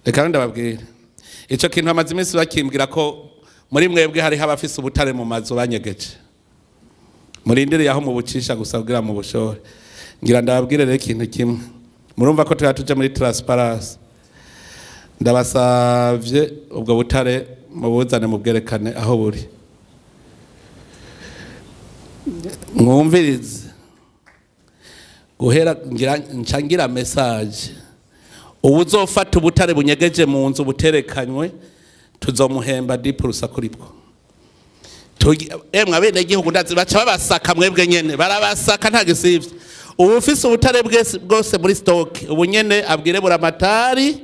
Reka ndababwire ico kintu. Amaze iminsi bakimbwira ko muri mwebwe hariho abafise ubutare mu mazu banyegeje, murindiriye aho mubucisha gusa kugira mu bushore. Ngira ndababwire rero ikintu kimwe. Murumva ko tuba tuje muri transparence. Ndabasavye, ubwo butare mubuzane, mubwerekane aho buri. Mwumvirize, guhera ngira ncangira message: uwuzofata ubutare bunyegeje mu nzu buterekanywe, tuzomuhemba 10% kuri bwo. Emwe, abenegihugu ndazi baca babasaka. Mwebwe nyene barabasaka, nta gisivye. Ubu ufise ubutare bwose muri stock, ubu nyene abwire buramatari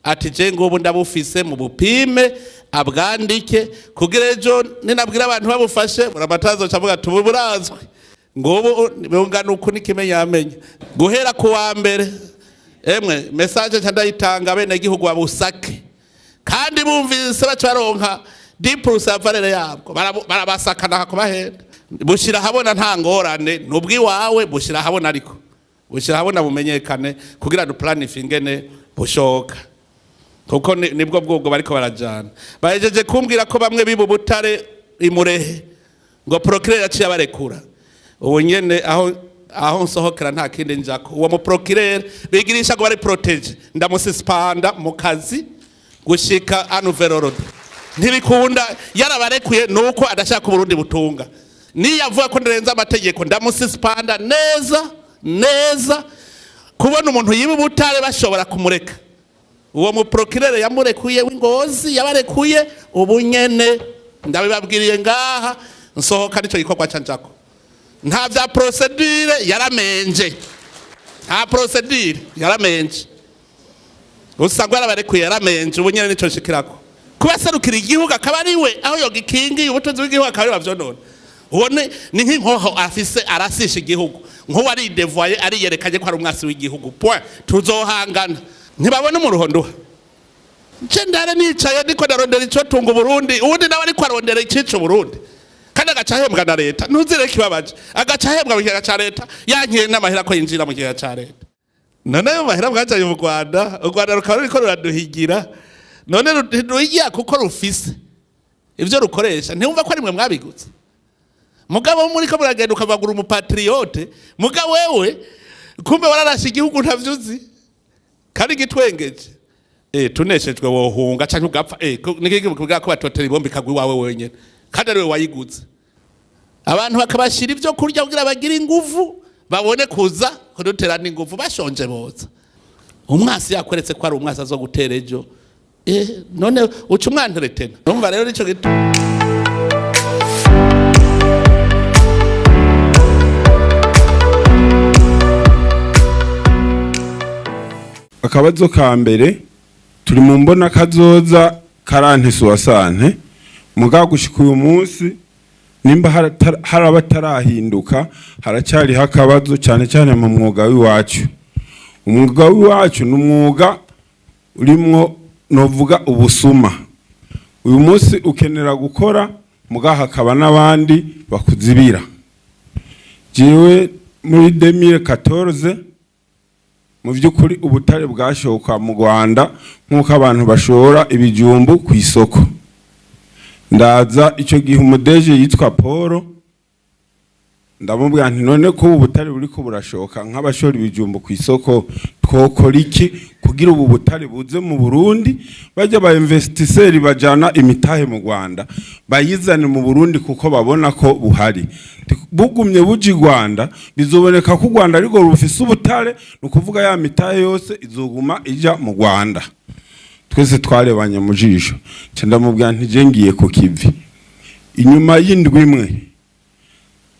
ati: "Je ngubu ndabufise, mu bupime," abwandike, kugira ejo ninabwira abantu babufashe, buramatari azoca avuga ati: "Ubu burazwi, ngubu bungana uku." N'ikimenyamenya, guhera ku wa mbere, emwe, message nca ndayitanga: abenegihugu babusake, kandi bumvise baca baronka 10% ya valeur yabwo. Barabasakana kubahenda. Bushira habona, nta ngorane, nubwo iwawe bushira habona, ariko bushira habona bumenyekane kugira du planify ingene bushoka, kuko nibwo bwobwo bariko barajana. Bahejeje kumbwira ko bamwe biba ubutare imurehe, ngo procureur yaciye abarekura. Ubu nyene aho nsohokera nta kindi njako. Uwo mu procureur bigirisha ngo bari protégé, ndamususpenda mu kazi gushika à nouvel ordre. Ntibikunda, yarabarekuye nuko adashaka Uburundi butunga. Niyo avuga ko ndenze amategeko, ndamususpenda neza neza. Kubona umuntu yiba ubutare bashobora kumureka, uwo mu procureur yamurekuye w'Ingozi yabarekuye, ubu nyene ndabibabwiriye ngaha, nsohoka nico gikorwa canjako. Nta vya procédure, yaramenje. Nta procédure, yaramenje. Usanga yarabarekuye, yaramenje. Ubu nyene nico nshikirako. Kuba serukira igihugu akaba ari we aho yogikingiye ubutunzi bw'igihugu, akaba ari bavyonona, uwo ni nk'inkoho afise arasisha igihugu. Nk'uwo aridevoye, ariyerekanye ko ari umwasi w'igihugu, point. Tuzohangana. Ntibabona umuruho nduha. Nce ndare nicaye ndiko ndarondera ico tunga Uburundi, uwundi nawe ariko arondera icica Uburundi, kandi agaca ahembwa na leta. Ntuzire kibabaje, agaca ahembwa mu kigega ca leta, yankiye n'amahera ko yinjira mu kigega ca leta. None ayo mahera mwajanye mu Rwanda, u Rwanda rukaba ruriko ruraduhigira. None ntiruhigira kuko rufise ivyo rukoresha? Ntiwumva ko ari mwe mwabiguze? Mugabo muriko muragenda ukavagura umu patriote, mugabo wewe kumbe wararashe igihugu, ntavyo uzi. Kandi gitwengeje, tuneshejwe wohunga canke ugapfa. Niki kuvuga ko batotera ibombe ikagwa iwawe wenyene, kandi ariwe wayiguze? Abantu bakabashira ivyo kurya kugira bagire inguvu, babone kuza kudutera n'inguvu. Bashonje boza. Umwasi yakweretse ko ari umwasi azo gutera ejo, none uca umwanteretena. Urumva rero nico gitu. Akabazo ka mbere: turi mu mbona kazoza quarante soixante, mugabo gushika uyu munsi, nimba hari abatarahinduka, haracyariho akabazo, cyane cyane mu mwuga w'iwacu. Umwuga w'iwacu ni umwuga urimwo, novuga, ubusuma. Uyu munsi ukenera gukora, mugabo hakaba n'abandi bakuzibira. Jewe muri 2014, mu by'ukuri, ubutare bwashoka mu Rwanda nk'uko abantu bashora ibijumbu ku isoko. Ndaza icyo gihe, umu DG yitwa Paul, ndamubwira nti: "None ko ubu butare buriko burashoka nk'abashora ibijumbu ku isoko, twokora iki kugira ubu butare buze mu Burundi, bajya ba investisseurs bajana imitahe mu Rwanda bayizane mu Burundi, kuko babona ko buhari? Bugumye buja i Rwanda, bizoboneka ko u Rwanda ariko rufise ubutare, ni ukuvuga ya mitahe yose izoguma ija mu Rwanda." Twese twarebanye mu jisho. Nca ndamubwira nti: "Je ngiye ku kivi." Inyuma y'indwi imwe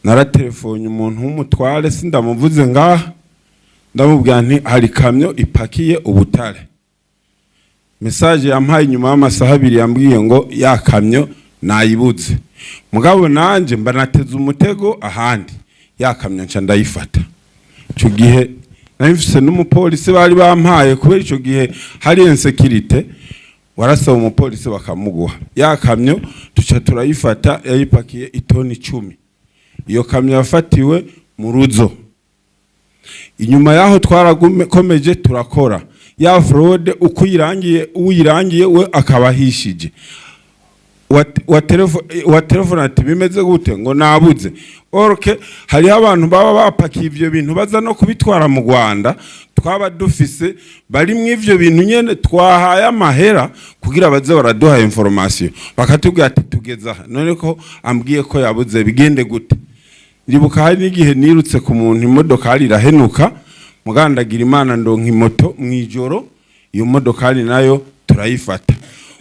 naratelefone umuntu w'umutware, sindamuvuze ngaha, ndamubwira nti: "Hari kamyo ipakiye ubutare." Message yampaye inyuma y'amasaha 2, yambwiye ngo ya kamyo nayibuze. Mugabo nanje mba nateze umutego ahandi, ya kamyo nca ndayifata. Ico gihe nari mfise n'umupolisi bari bampaye, kubera ico gihe hari insécurité, warasaba umupolisi bakamuguha. Ya kamyo tuca turayifata, yayipakiye itoni 10. Iyo kamyo yafatiwe mu Ruzo. Inyuma yaho twarakomeje turakora. Ya fraude uko uyirangiye, uyirangiye we akaba ahishije. Wa telefone ati: "Bimeze gute?" Ngo nabuze. Orke hariho abantu baba bapakiye ivyo bintu, baza no kubitwara mu Rwanda. Twaba dufise bari mu ivyo bintu nyene, twahaye amahera kugira baze baraduha information, bakatubwira ati: "Tugeze aha, none ko ambwiye ko yabuze, bigende gute?" Ndibuka hari n'igihe nirutse ku muntu, imodokari irahenuka, mugandagira Imana ndonka imoto mw'ijoro. Iyo modokari nayo turayifata.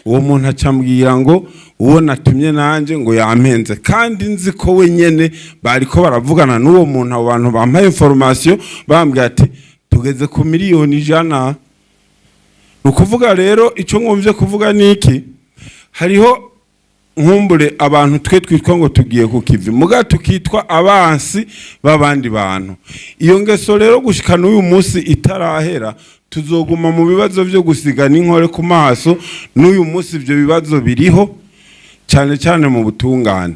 Uwo muntu acambwira ngo uwo natumye nanje ngo yampenze, kandi nzi ko we nyene bariko baravugana n'uwo muntu. Abo bantu bampaye information, bambwira ati: "Tugeze ku 100 miliyoni." Ni ukuvuga rero, icyo nkumvye kuvuga ni iki: hariho nkumbure abantu twe twitwa ngo tugiye ku kivi, muga tukitwa abansi b'abandi bantu. Iyo ngeso rero gushika n'uyu munsi itarahera, tuzoguma mu bibazo byo gusiga n'inkore ku maso. N'uyu munsi ibyo bibazo biriho, cyane cyane mu butungane.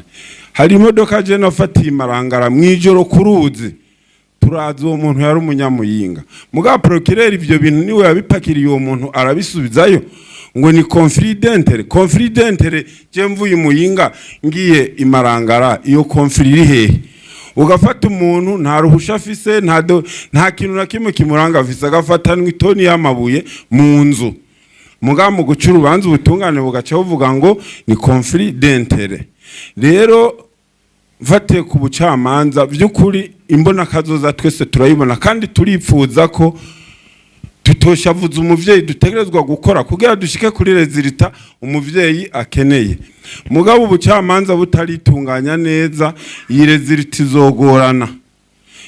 Hari imodoka je nafatiye imarangara mw'ijoro ku ruzi. Turazi uwo muntu yari umunyamuyinga, muga procureur ivyo bintu niwe yabipakiriye uwo muntu, arabisubizayo ngo ni conflit d'intérêt. Conflit d'intérêt, je mvuye imuyinga ngiye imarangara, iyo conflit iri hehe? Ugafata umuntu nta ruhusha afise, nta kintu na kimwe kimuranga afise, agafatanwa itoni y'amabuye mu nzu, muga mu guca urubanza ubutungane bugaca buvuga ngo ni conflit d'intérêt. Rero mfatiye ku bucamanza, by'ukuri imbona kazoza twese turayibona, kandi turipfuza ko tutoshavuza umuvyeyi. Dutegerezwa gukora kugira dushike kuri résultat umuvyeyi akeneye. Mugabo ubucamanza butaritunganya neza, iyi résultat izogorana,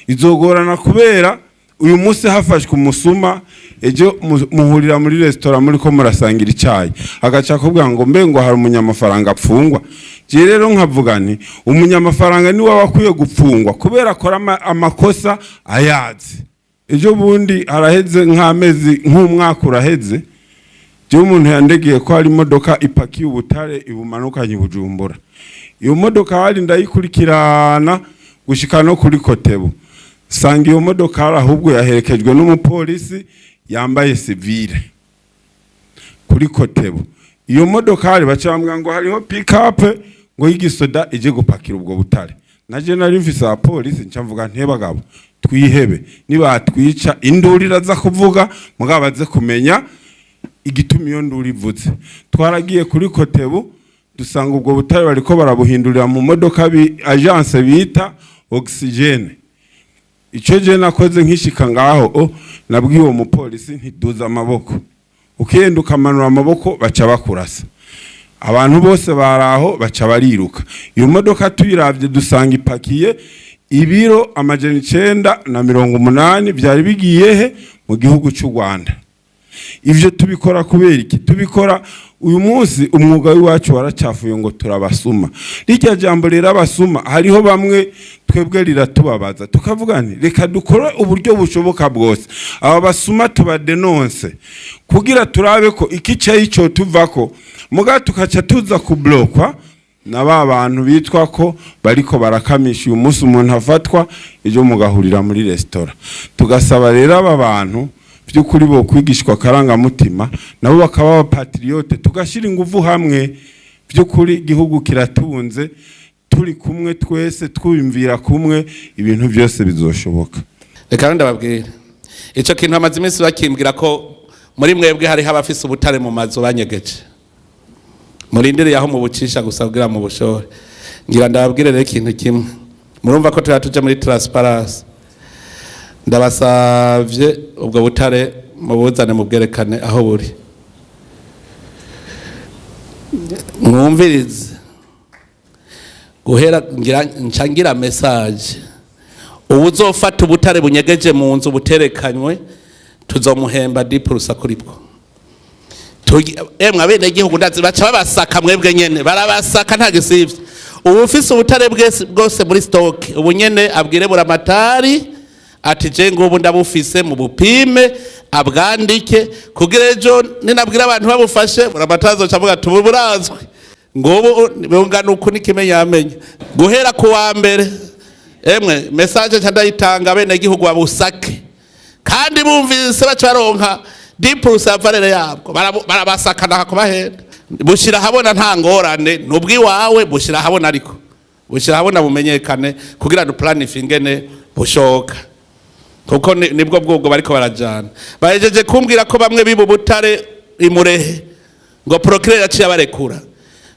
izogorana, kubera uyu munsi hafashwe umusuma, ejo muhurira muri resitora muri ko murasangira icyayi, agaca akubwira ngo mbe ngo hari umunyamafaranga apfungwa. Je rero nkavuga nti umunyamafaranga niwe aba akwiye gupfungwa, kubera akora amakosa ayazi. Ejo bundi haraheze nk'amezi, nk'umwaka uraheze, jewe umuntu yandegeye ko hari imodoka ipakiye ubutare ibumanukanye i Bujumbura. Iyo modoka hari ndayikurikirana gushika no kuri Kotebu, sanga iyo modoka ahubwo yaherekejwe n'umupolisi yambaye civil kuri Kotebu. Iyo modokari baca bambwira ngo hariho pick-up ngo y'igisoda ije gupakira ubwo butare. Naje nari mfise abapolisi, nca mvuga ntebagabo twihebe, nibatwica induru iraza kuvuga, mugabo baze kumenya igituma iyo nduru ivuze. Twaragiye kuri Kotebu, dusanga ubwo butare bariko barabuhindurira mu modoka agence bita Oxygene. Icyo je nakoze nkishika ngaho, nabwiye uwo mupolisi ntiduza amaboko. Ukenda ukamanura amaboko, baca bakurasa. Abantu bose baraho baca bariruka. Iyo modoka tuyiravye, dusanga ipakiye ibiro 980. Byari bigiye he? Mu gihugu cy'u Rwanda. Ivyo tubikora kubera iki? Tubikora uyu munsi umwuga w'iwacu waracafuye ngo turabasuma. Rirya jambo rero abasuma, hariho bamwe twebwe riratubabaza, tukavuga nti reka dukore uburyo bushoboka bwose aba basuma tubadenonse, kugira turabe ko ikicaye ico tuvako. Muga tukaca tuza kublokwa na ba bantu bitwa ko bariko barakamisha. Uyu munsi umuntu afatwa, ejo mugahurira muri resitora. Tugasaba rero aba bantu by'ukuri bo kwigishwa akarangamutima, nabo bakaba abapatriote, tugashyira ingufu hamwe. By'ukuri igihugu kiratunze, turi kumwe twese, twiyumvira kumwe, ibintu byose bizoshoboka. Reka ndababwira, icyo kintu hamaze iminsi bakimbwira ko muri mwebwe hariho abafise ubutare mu mazu banyegeje, murindiriye aho mubucisha gusa kugira mu bushore. Ngira ndababwire rero ikintu kimwe. Murumva ko tuba tuje muri transparence. Ndabasavye ubwo butare mubuzane, mubwerekane aho buri. Mwumvirize, guhera ngira nca ngira message: uwuzofata ubutare bunyegeje mu nzu buterekanywe, tuzomuhemba 10% kuri bwo. Emwe abenegihugu ndazi baca babasaka mwebwe nyene, barabasaka nta gisivye. Uwufise ubutare bwose muri stock, ubu nyene abwire buramatari ati: "Je ngubu ndabufise, mu bupime," abwandike, kugira ejo ninabwira abantu babufashe, buramatari azoca avuga ati: "Ubu burazwi, ngubu bungana uku." N'ikimenyamenya guhera ku wa mbere, emwe message nca ndayitanga, abenegihugu babusake, kandi bumvise baca baronka. 10% ya valeur yabwo. Barabasakana kubahenda. Bushira habona, nta ngorane, nubwiwawe, bushira habona, ariko bushira habona bumenyekane kugira duplanifie ingene bushoka, kuko nibwo bwobwo bariko barajana. Bahejeje kumbwira ko bamwe biba ubutare imurehe, ngo procureur yaciye abarekura.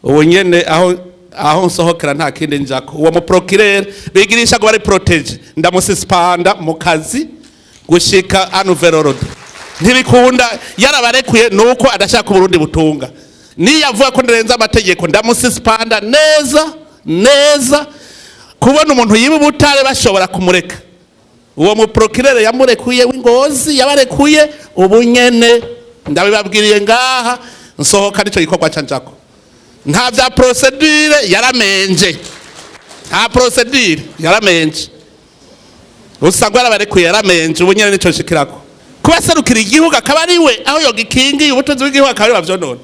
Ubu nyene aho nsohokera nta kindi njako. Uwo mu procureur bigirisha ngo bari protégé, ndamususpenda mu kazi gushika à nouvel ordre. Ntibikunda, yarabarekuye nuko adashaka Uburundi butunga. Niyo avuga ko ndenze amategeko, ndamususpenda neza neza. Kubona umuntu yiba ubutare bashobora kumureka, uwo mu procureur yamurekuye w'Ingozi yabarekuye, ubu nyene ndabibabwiriye ngaha, nsohoka nico gikorwa canjako. Nta vya procédure, yaramenje. Nta procédure, yaramenje. Usanga yarabarekuye, yaramenje. Ubu nyene nico nshikirako. Kuba serukira igihugu akaba ari we aho yogikingiye ubutunzi bw'igihugu, akaba ari bavyonona,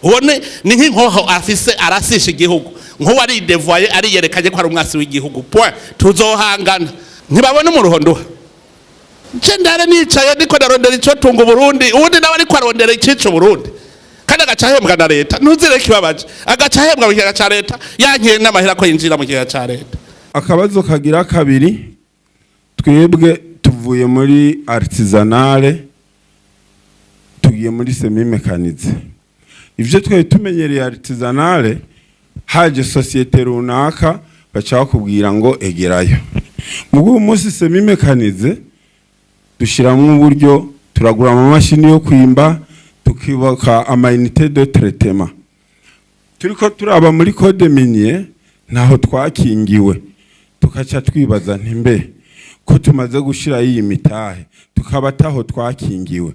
uwo ni nk'inkoho afise arasisha igihugu. Nk'uwo aridévoilé, ariyerekanye ko ari umwasi w'igihugu, point. Tuzohangana. Ntibabona umuruho nduha. Nje ndare nicaye ndiko ndarondera ico tunga Uburundi, uwundi nawe ariko arondera icica Uburundi, kandi agaca ahembwa na leta. Ntuzire kibabaje, agaca ahembwa mu kigega ca leta, yankiye n'amahera ko yinjira mu kigega ca leta. Akabazo kagira kabiri: twebwe tuvuye muri artisanale, tugiye muri semi-mécanisé. Ivyo twari tumenyereye artisanale, haje société runaka baca bakubwira ngo egerayo. Mugu uyu munsi semi-mécanisé dushiramwo uburyo, turagura amamashini yo kwimba, tukubaka ama unité de traitement. Turiko turaba muri code minier, ntaho twakingiwe. Tukaca twibaza nti: mbe ko tumaze gushira iyi mitahe, tukaba taho twakingiwe,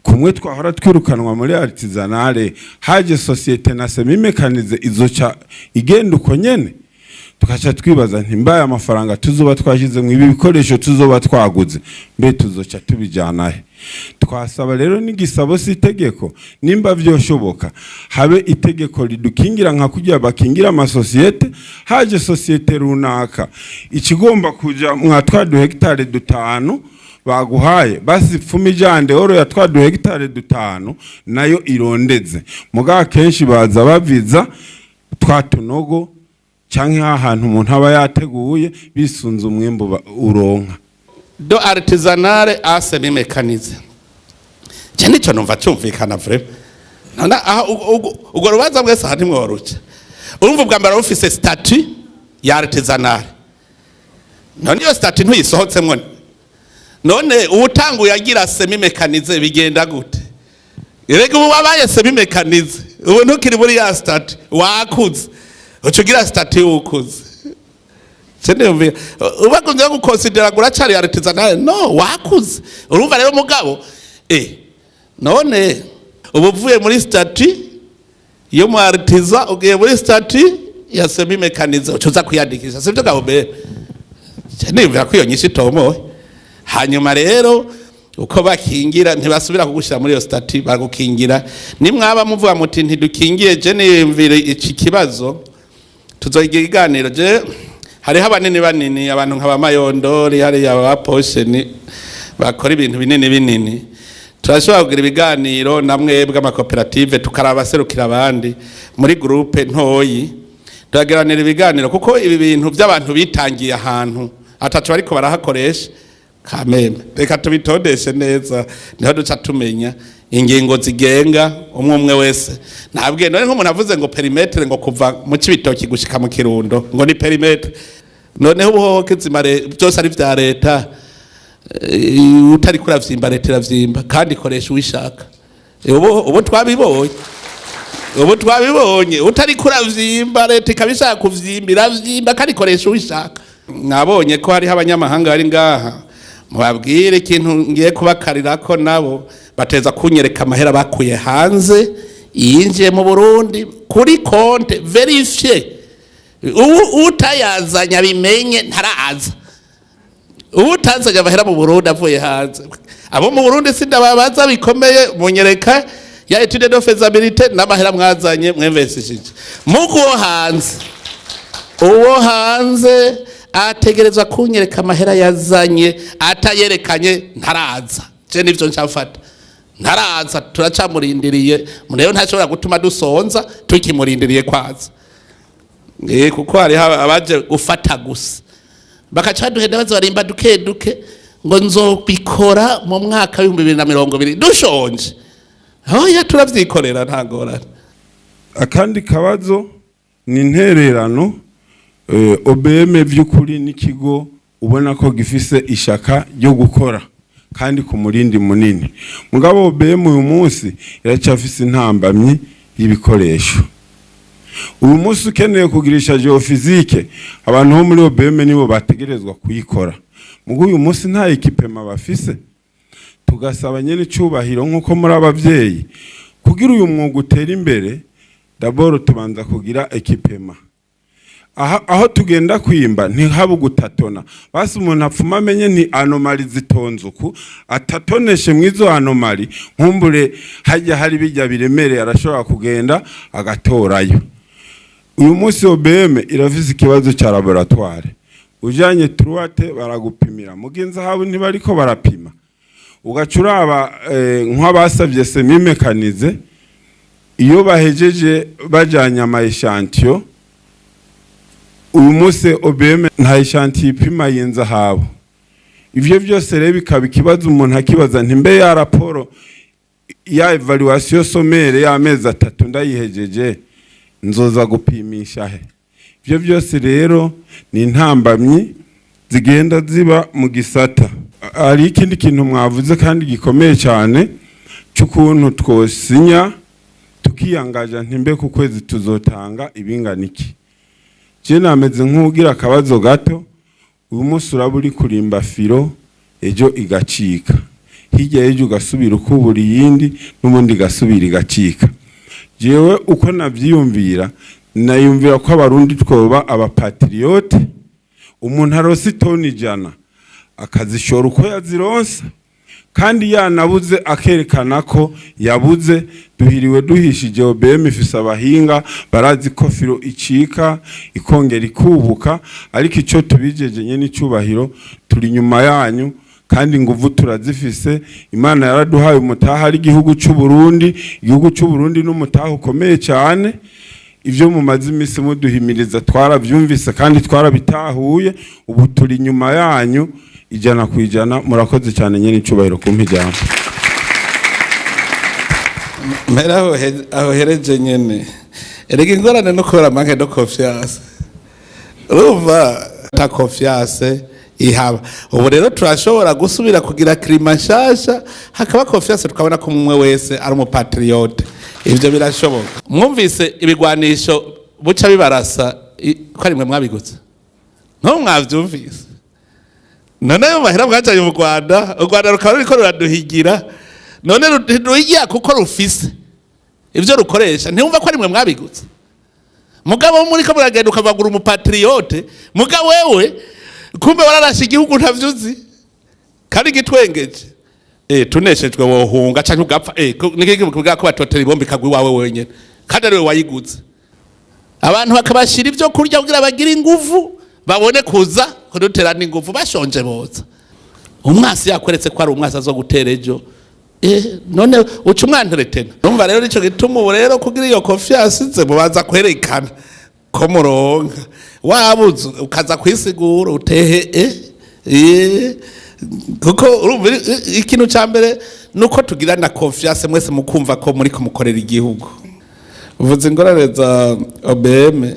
kumwe twahora twirukanwa muri artisanale, haje société na semi-mécanisé izoca igenda uko nyene? Tukaca twibaza nti: mbaye amafaranga tuzoba twashize mu ibi bikoresho tuzoba twaguze, mbe tuzoca tubijana he? Twasaba rero n'igisabo, si itegeko, nimba vyoshoboka habe itegeko ridukingira nka kugira bakingira amasosiyete. Haje société runaka ikigomba kuja mwa twa du hectare 5 baguhaye, basi pfuma ijande oro ya twa du hectare 5 nayo irondeze. Mugabo kenshi baza baviza twa tunogo canke ahantu umuntu aba yateguye bisunze umwimbu uronka. De artisanale à semi-mécanisé, je nico numva cumvikana vraiment. None aho urwo rubanza mwese aha ntimworuca. Urumva, ubwa mbere rufise statut ya artisanale, none iyo statut ntuyisohotsemwo. None uwutanguye agira semi-mécanisé bigenda gute? Erega ubu wabaye semi-mécanisé, ubu ntukiri muri ya statut, wakuze, uca ugira statut y'uwukuze. Sindumvira ubakunze guconsidéra ngo uracari artisanale. No wakuze. Urumva rero mugabo, none ubu uvuye muri statut yo mu artisan, ugiye muri statut ya semi-mécanisé, uca uza kwiyandikisha, sibyo gahobere? Niyumvira ko iyo nyinshi itomoye. Hanyuma rero uko bakingira, ntibasubira kugushyira muri iyo statut, bagukingira. Nimwaba muvuga muti ntidukingiye, je niyumvire iki kibazo tuzogira ikiganiro. Je hariho abanini banini, abantu nka ba Mayondori hariya, ba Posheni bakora ibintu binini binini. Turashobora kugira ibiganiro na mwebwe amakoperative, tukaraba aserukira abandi muri groupe ntoyi, turagiranira ibiganiro, kuko ibi bintu by'abantu bitangiye ahantu atatu bariko barahakoresha kameme. Reka tubitondeshe neza, niho duca tumenya ingingo zigenga umwe umwe wese. Ntabwiye none nk'umuntu avuze ngo périmètre, ngo kuva mu Cibitoki gushika mu Kirundo, ngo ni périmètre. Noneho ubuhoho kizima byose ari vya leta, utari kuravyimba, leta iravyimba kandi ikoresha uwishaka. Ubu twabibonye, ubu twabibonye. Utari kuravyimba, leta ikaba ishaka kuvyimba, iravyimba kandi ikoresha uwishaka. Mwabonye ko hariho abanyamahanga bari ngaha, mubabwire ikintu ngiye kubakarirako. Nabo bateza kunyereka amahera bakuye hanze yinjiye mu Burundi kuri compte vérifié. Ubu utayazanye abimenye, ntaraza. Ubu utazanye amahera mu Burundi avuye hanze, abo mu Burundi sindababaza bikomeye, munyereka ya étude de faisabilité n'amahera mwazanye mwinvestishije. Mugu wo hanze, uwo hanze ategerezwa kunyereka amahera yazanye. Atayerekanye, ntaraza. Je nivyo ncafata. Ntaraza, turacamurindiriye. Rero ntashobora gutuma dusonza tukimurindiriye kwaza. Kuko hariho abaje gufata gusa, bakaca baduhenda, baza barimba duke duke ngo nzobikora mu mwaka w'2020 dushonje. Oya, turavyikorera, nta ngorane. Akandi kabazo ni intererano. OBM by'ukuri n'ikigo ubona ko gifise ishaka ryo gukora kandi ku murindi munini, mugabo OBM uyu munsi iracyafise intambamyi y'ibikoresho. Uyu munsi ukeneye kugirisha géophysique, abantu bo muri OBM nibo bategerezwa kuyikora, mugo uyu munsi nta équipement bafise. Tugasaba nyene icubahiro, nk'uko muri abavyeyi, kugira uyu mwuga utere imbere, d'abord tubanza kugira équipement. Aha aho tugenda kwimba ntihabe gutâtonna, basi umuntu apfuma amenye nti anomalie zitonze uku, atâtonneshe mwizo anomalie. Nkumbure hajya hari bijya biremereye, arashobora kugenda agatorayo. Uyu munsi OBM irafise ikibazo cya laboratoire. Ujanye truate baragupimira, mugenzi hawe ntibariko barapima, ugaca uraba nk'abasavye semi-mécanisée, iyo bahejeje bajanye ama échantillons. Uyu munsi OBM nta échantillon ipima y'inzahabu. Ivyo byose rero bikaba ikibazo, umuntu akibaza nti: mbe ya rapport ya évaluation sommaire y'amezi 3 ndayihejeje, nzoza gupimisha he? Ivyo byose rero ni intambamyi zigenda ziba mu gisata. Hari ikindi kintu mwavuze kandi gikomeye cyane, cy'ukuntu twosinya tukiyangaja ntimbe ku kwezi tuzotanga ibingana iki. Je nameze nk'ugira akabazo gato. Uyu munsi uraba uri kurimba filo, ejo igacika, hirya y'ejo ugasubira ukubura iyindi, n'ubundi igasubira igacika. Jewe uko navyiyumvira, nayumvira ko Abarundi twoba abapatriotes. Umuntu aronse itoni 100 akazishora uko yazironsa, kandi yanabuze akerekana ko yabuze. Duhiriwe duhishije, OBM ifise abahinga barazi ko filo icika ikongera ikubuka. Ariko ico tubijeje nyene icubahiro, turi inyuma yanyu kandi inguvu turazifise. Imana yaraduhaye umutaha ari igihugu c'u Burundi. Igihugu c'u Burundi n'umutaha ukomeye cyane. Ibyo mumaze iminsi muduhimiriza twarabyumvise kandi twarabitahuye. Ubu turi inyuma yanyu 100%. Murakoze cyane nyene icubahiro kumpa ijambo. Mpera aho hereje nyene. Erega ingorane no kubera manque de confiance. Urumva ta confiance ihaba. Ubu rero turashobora gusubira kugira climat nshasha, hakaba confiance, tukabona ko umwe wese ari umupatriote. Ivyo birashoboka. Mwumvise ibigwanisho buca bibarasa ko ari mwe mwabiguze? No mwavyumvise? None ayo mahera mwajanye mu Rwanda, u Rwanda rukaba ruriko ruraduhigira, none ruhigira kuko rufise ivyo rukoresha, ntiwumva ko ari mwe mwabiguze? Mugabo muriko muragenda ukavagura umupatriote, mugabo wewe kumbe wararashe igihugu ntavyo uzi. Kandi gitwengeje, tuneshejwe wohunga canke ugapfa. Niki kuvuga ko batotera ibombe ikagwa iwawe wenyene kandi ariwe wayiguze? Abantu bakabashira ivyo kurya kugira bagire inguvu, babone kuza kudutera n'inguvu. Bashonje boza. Umwasi yakweretse ko ari umwasi azo gutera ejo, none uca umwanteretena. Numva rero nico gituma ubu rero kugira iyo confiance ize, mubanza kwerekana ko muronka. Wabuze ukaza kwisigura utehe. Kuko urumva ikintu ca mbere nuko tugira na confiance mwese, mukumva ko muri kumukorera igihugu. Uvuze ingorane za OBM.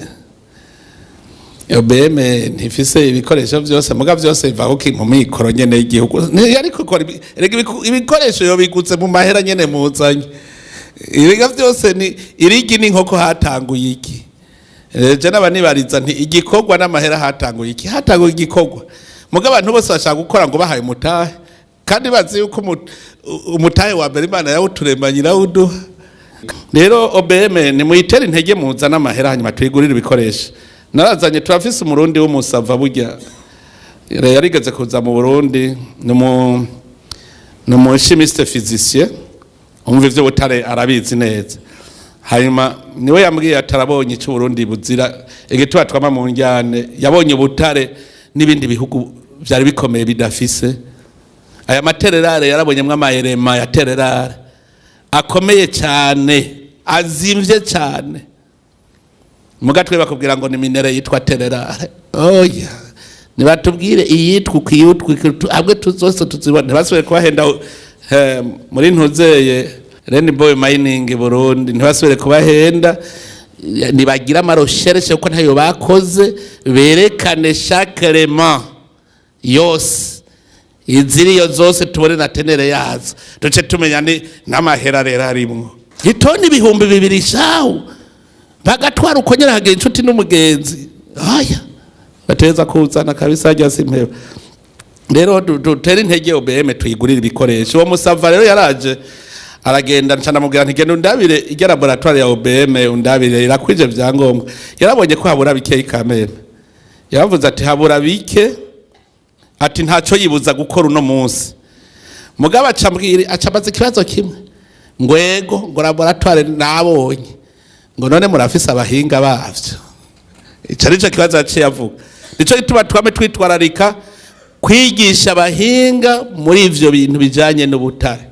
OBM ntifise ibikoresho byose, muga byose biva kuki mu mikoro nyene y'igihugu. Ariko ikora erega ibikoresho yobigutse mu mahera nyene muzanye. Erega byose ni irigi n'inkoko. Hatanguye iki? Je naba nibariza nti: igikorwa n'amahera, hatanguye iki? Hatanguye igikorwa. Muga abantu bose bashaka gukora ngo bahaye umutahe, kandi bazi yuko umutahe wa mbere Imana yawuturemanye, irawuduha. Rero OBM nimuyitere intege, muzane amahera, hanyuma tuyigurire ibikoresho. Narazanye, turafise Umurundi w'umusava, burya yarigeze kuza mu Burundi, ni umu chimiste physicien, umva ivyo butare arabizi neza. Hanyuma niwe yambwiye atarabonye icyo Burundi buzira, igituba twama mu njyane. Yabonye ubutare n'ibindi bihugu vyari bikomeye bidafise aya materres rares, yarabonyemwo ama éléments ya terres rares. Akomeye cyane, azimvye cyane. Mugatwe bakubwira ngo ni minerai yitwa terre rare. Oya, nibatubwire iyitwa ukiyutwa, amwe tuzose tuzibona. Ntibasubire kubahenda muri ntuzeye Rainbow Mining Burundi, ntibasubire kubahenda. Nibagira ama recherches kuko ntayo bakoze. Berekane chaque élément yose iziriyo zose, tubone na teneur yazo, duce tumenya ni n'amahera rero arimwo. Itoni 2000 shawu bagatwara uko nyene, hagira inshuti n'umugenzi. Aya bateza kuzana kabisa hajya simpeba. Rero dutere intege OBM, tuyigurire ibikoresho. Uwo musava rero yaraje aragenda, nca ndamubwira nti: "Genda undabire irya laboratoire ya OBM, undabire irakwije vyangombwa." Yarabonye ko habura bikeyi kameme. Yaravuze ati: "Habura bike," ati: "Ntaco yibuza gukora uno munsi." Mugabo aca mbwira, aca amaze ikibazo kimwe, ngo: "Ego," ngo, "laboratoire nabonye," ngo, "none murafise abahinga bavyo?" Ico nico kibazo yaciye avuga. Nico gituma twame twitwararika kwigisha abahinga muri ivyo bintu bijanye n'ubutare.